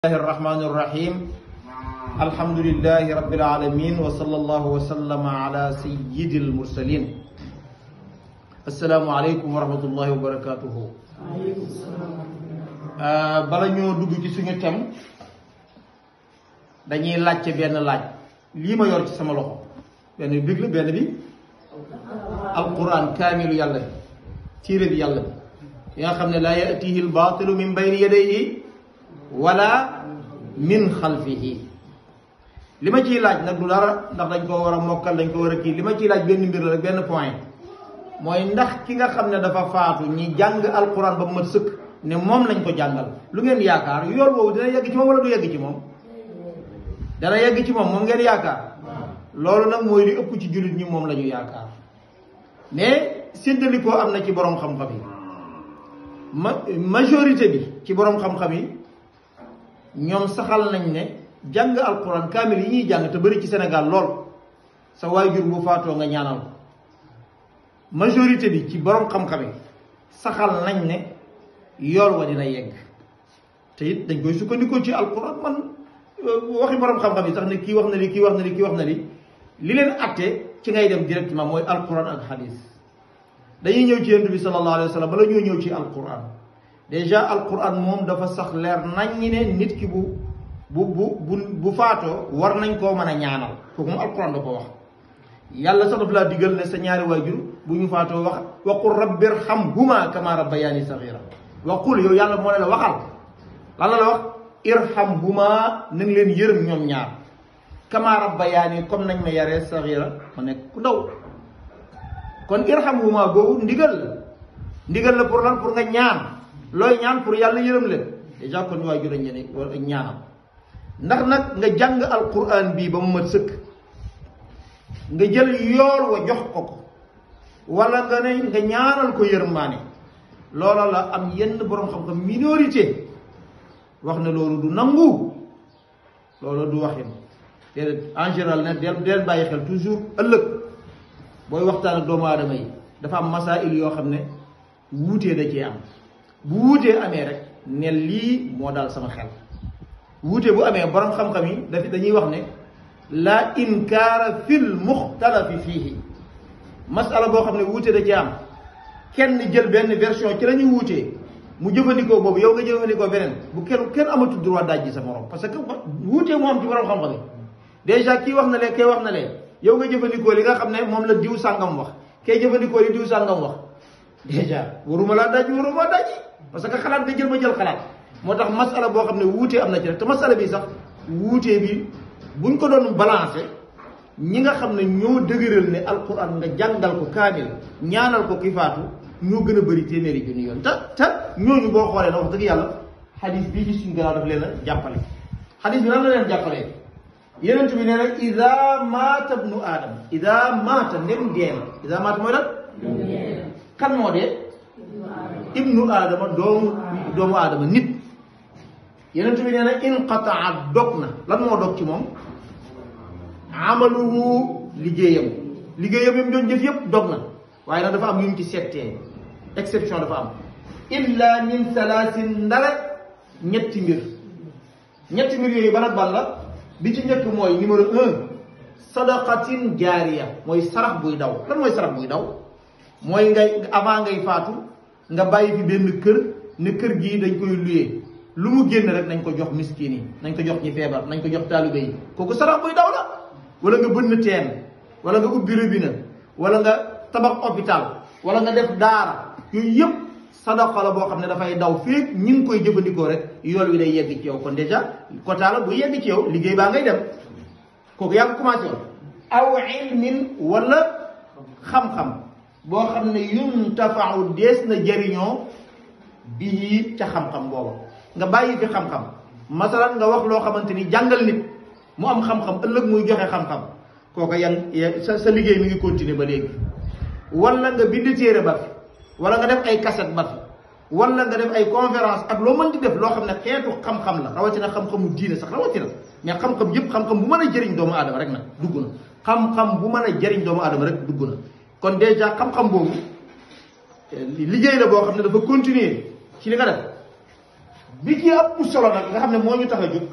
الله الرحمن الرحيم الحمد لله رب العالمين وصلى الله وسلم على سيد المرسلين السلام عليكم ورحمة الله وبركاته bala ñoo dugg ci suñu tem dañuy laajte benn laaj lii ma yor ci sama loxo benn big la benn bi alquran kaamilu yàlla bi téere bi yàlla bi nga xam ne laa yatihi albaatilu min bayni yadayhi wala min xalfihi li ma ciy laaj nag du dara ndax dañ ko war a mokkal dañ ko war a kii li ma ciy laaj benn mbir la rek benn point mooy ndax ki nga xam ne dafa faatu ñi jàng alquran ba mu mat sëkk ne moom lañ ko jàngal lu ngeen yaakaar yool boobu dina yegg ci moom wala du yegg ci moom dana yegg ci moom ngeen yaakaar loolu nag mooy li ëpp ci jullit ñi moom la ñu yaakaar mais séddalikoo am na ci borom xam-xam yi majorité bi ci borom xam-xam yi ñoom saxal nañ ne jàng alquran kaamil yi ñuy jàng te bëri ci Sénégal lool sa waajur bu faatoo nga ñaanal ko majorité bi ci borom xam-xam yi saxal nañ ne yool wa dina yegg te it dañ koy sukkandikoo ci alquran man waxi borom xam-xam yi sax ne kii wax na li kii wax na li kii wax na li leen atte ci ngay dem directement mooy alquran ak hadis dañuy ñëw ci yonent bi sallallahu alayhi wa sallam bala ñoo ñëw ci alquran déjà alquran moom dafa sax leer nañ ñi ne nit ki bu faatoo war nañ koo mën a ñaanal kooku moom alquran da ko wax yàlla sax dafa laa digal ne sa ñaari waajur bu ñu faatoo wax waqul rabbi irhamhuma kama rabbayani saghira waqul yow yàlla moo ne la waxal lan la wax irhamhuma na nga leen yërëm ñoom ñaar kama rabbayani comme nañ ma yaree saghira ma nekk ku ndaw kon irhamhuma boobu ndigal la pour lan pour nga ñaan looy ñaan pour yàlla yërëm leen déjà kon waajur a ñene wala ñaanam ndax nag nga jàng alquran bii ba mu mat sëkk nga jël yool wa jox ko wala nga ne nga ñaanal ko yërmaane loola la am yenn borom xam-xam minorité wax ne loolu du nangu loolu du waxin déedéet en général ne deel bàyyi xel toujours ëllëg booy waxtaan ak doomu aadama yi dafa am masail yoo xam ne wuutee da cee am bu wuutee amee rek ne lii moo daal sama xel wuute bu amee borom xam-xam yi dañuy wax ne la inkaara fil muxtalafi fiihi masala boo xam ne wuute da ci am kenn jël benn version ci la ñuy wuutee mu jëfandikoo boobu yow nga jëfandikoo beneen bu kenn amatul droit daaj ji sa morom parce que wuutee moo am ci borom xam-xam yi déjà kii wax na lee kay wax na lee yow nga jëfandikoo li nga xam ne moom la diw sàngam wax kay jëfandikoo li diw sàngam wax déjà waruma laa daaj waruma daaj parce que xalaat nga jël ma jël xalaat moo tax masala boo xam ne wuutee am na ci rek te masala bi sax wuutee bi buñ ko doon balancé ñi nga xam ne ñoo dëgëral ne alquran nga jàngal ko kaamil ñaanal ko ki faatu ñoo gën a bëri téeméeri junni yoon te ñooñu boo xoolee na wax dëgg yàlla xadis bii ci suñu gannaaw daf leen a jàppale xadis bi lan la leen jàppalee yenent bi nee na ida maata ibnu aadama ida maata ndem dee na ida maata mooy lan kan moo dee ibnu aadama doomu aadama nit yenent bi nee na inqataa dog na lan moo dog ci moom amaluhu liggéeyam yi mu doon jëf yëpp dog na waaye nag dafa am yu ñu ci settee exception dafa am illa min salaasin ndara ñetti mbir yooyu ban ak ban la bi ci njëkk mooy numéro 1 sadaqatin jaariya mooy sarax buy daw lan mooy sarax buy daw mooy ngay avant ngay faatu nga bàyyi fi benn kër ne kër gii dañ koy luyee lu mu génn rek nañ ko jox miskin yi nañ ko jox ñi feebar nañ ko jox taalibe yi kooku sarax buy daw la wala nga bënn teen wala nga ubbi robinet wala nga tabax hôpital wala nga def daara yooyu yëpp sadaqa la boo xam ne dafay daw fii ñi ngi koy jëfandikoo rek yool wi day yegg ci yow kon déjà quota la bu yegg ci yow liggéey baa ngay dem kooku yaa ngi commencé woon aw ilmin wala xam-xam boo xam ne yuntafau dees na jëriñoo bii ca xam-xam booba nga bàyyi fi xam-xam masalan nga wax loo xamante ni jàngal nit mu am xam-xam ëllëg muy joxe xam-xam kooka sa liggéey mi ngi continuer ba léegi wala nga bind téere ba fi wala nga def ay cassette ba fi wala nga def ay conférence ak loo mën di def loo xam ne xeetu xam-xam la rawatina xam-xamu diine sax rawatina mais xam-xam yëpp xam-xam bu mën a jëriñ doomu aadama rek nag dugg na xam-xam bu mën a jëriñ doomu aadama rek dugg na kon déjà xam-xam boobu liggéey la boo xam ne dafa continuer ci li nga def bi ci ëpp solo nag nga xam ne moo ñu tax a jóg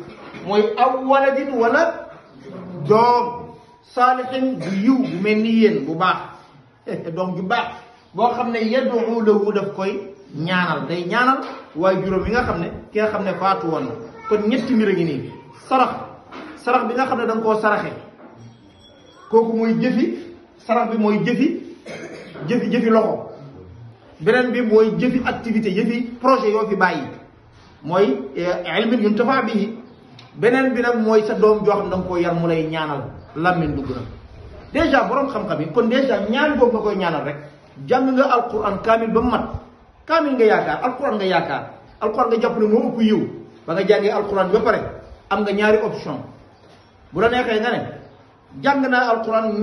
mooy aw waladin wala doom saalihin bu yiw bu mel ni yéen bu baax doom ju baax boo xam ne yad'u lahu daf koy ñaanal day ñaanal waaye juróom yi nga xam ne ki nga xam ne faatu woon na kon ñetti mbir a ngi nii sarax bi nga xam ne da nga koo saraxe kooku mooy sarax bi mooy jëfi loxo beneen bi mooy jëfi activité jëfi projet yoo fi bàyyi mooy ilmin yuntafa bihi beneen bi nag mooy sa doom joo xam ne da nga koo yar mu lay ñaanal lammin dugg na dèjà borom xam-xam yi kon dèjà ñaan boobu nga koy ñaanal rek jàng nga alquran kaamil ba mu mat kaamil nga yaakaar alquran nga jàpp ne moo ëpp yiw ba nga jàngee alquran ba pare am nga ñaari option bu la neexee nga ne jàng naa alquran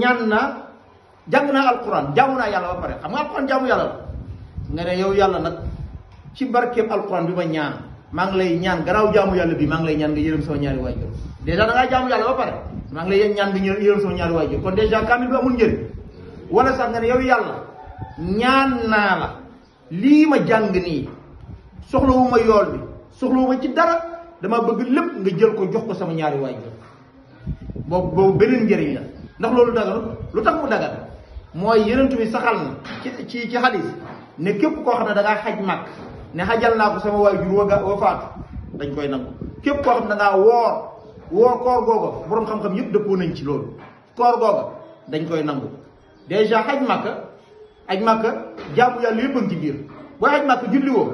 jàng naa alquran jaamu naa yàlla ba pare xam nga alquran jaamu yàlla la nga ne yow yàlla nag ci barkeem alquran bi ma ñaan maa ngi lay ñaan gannaaw jaamu yàlla bi maa ngi lay ñaan nga yërëm sama ñaari waajur dèjà da ngaa jaamu yàlla ba pare maa ngi lay ñaan nga yërëm sama ñaari waajur kon dèjà kaamil bi amul njëriñ wala sax nga ne yow yàlla ñaan naa la lii ma jàng nii soxlawuma yool bi soxlawuma ci dara dama bëgg lépp nga jël ko jox ko sama ñaari waajur boobu beneen njëriñ la ndax loolu dagal lu tax mu dagal mooy yenentu bi saxal na ci xadis ne képp koo xam ne da ngaa xaj màkk ne xajal naa ko sama waajur wa faatu dañ koy nangu képp koo xam ne da ngaa woor koor googa boroom xam-xam yëpp dëppoo nañ ci loolu koor googa dañ koy nangu dèjà xaj màkka jaamu yàlla yëpp a ngi ci biir booy xaj màkka julli woo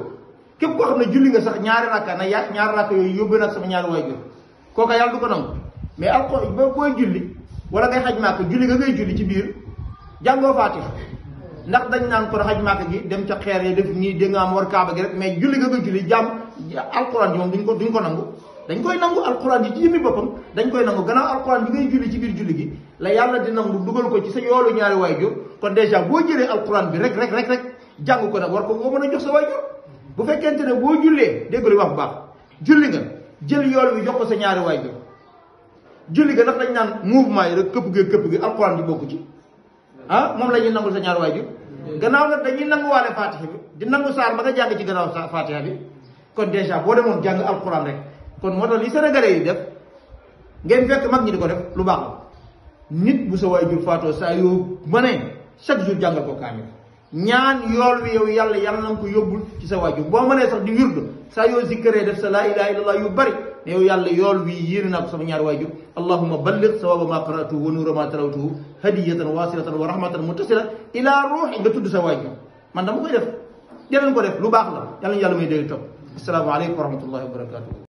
képp koo xam ne julli nga sax ñaari rakka yooyu yóbbee nag sama ñaari waajur kooka yàlla du ko nangu mais alxuraan booy julli wala ngay xaj màkka julli nga ngay julli ci biir jàngoo faatiha ndax dañ naan ko xaj màkka gi dem ca xeer yi def nii dégg nga am war kaaba gi rek mais julli nga ngay julli alxuraan ji moom duñ ko nangu dañ koy nangu alxuraan ji ci yëmmi boppam dañ koy nangu gannaaw alxuraan bi ngay julli ci biir julli gi la yàlla di nangu dugal ko ci sa yoolu ñaari waajur kon dèjà boo jëlee alxuraan bi rek jàng ko nag war ko mën a jox sa waajur bu fekkente ne boo jullee dégg li wax bu baax julli nga jël yool bi jox ko sa ñaari waajur julli nga ndax dañ naan mouvement yi rek këpp gi alxuraan bi bokku ci moom la ñuy nangul sa ñaari waajur gannaaw nag dañuy nanguwaale fatiha bi di nangu saar ba nga jàng ci gannaaw fatiha bi kon dèjà boo demoon jàng alxuraan rek kon moo tax li sénégalais yi def ngeen fekk mag ñi di ko def lu baax la nit bu sa waajur faatoo saa yoo mënee chaque jour jàngal ko kaamil ñaan yool wi yow yàlla na nga ko yóbbul ci sa waajur boo mënee sax di wirdu saa yoo zikkaree def sa laa ilaha illallah yu bari ne yow yàlla yool wi yéene naa ko sama ñaari waajur allahumma balligh sawaba ma qara'tuhu wa nuura ma talawtuhu hadiyatan wasilatan wa rahmatan muttasila ila ruuxi nga tudd sa waajur man dama koy def dinañ ko def lu baax la yàlla may dégg topp asalaamaaleykum wa rahmatullahi wa barakatuh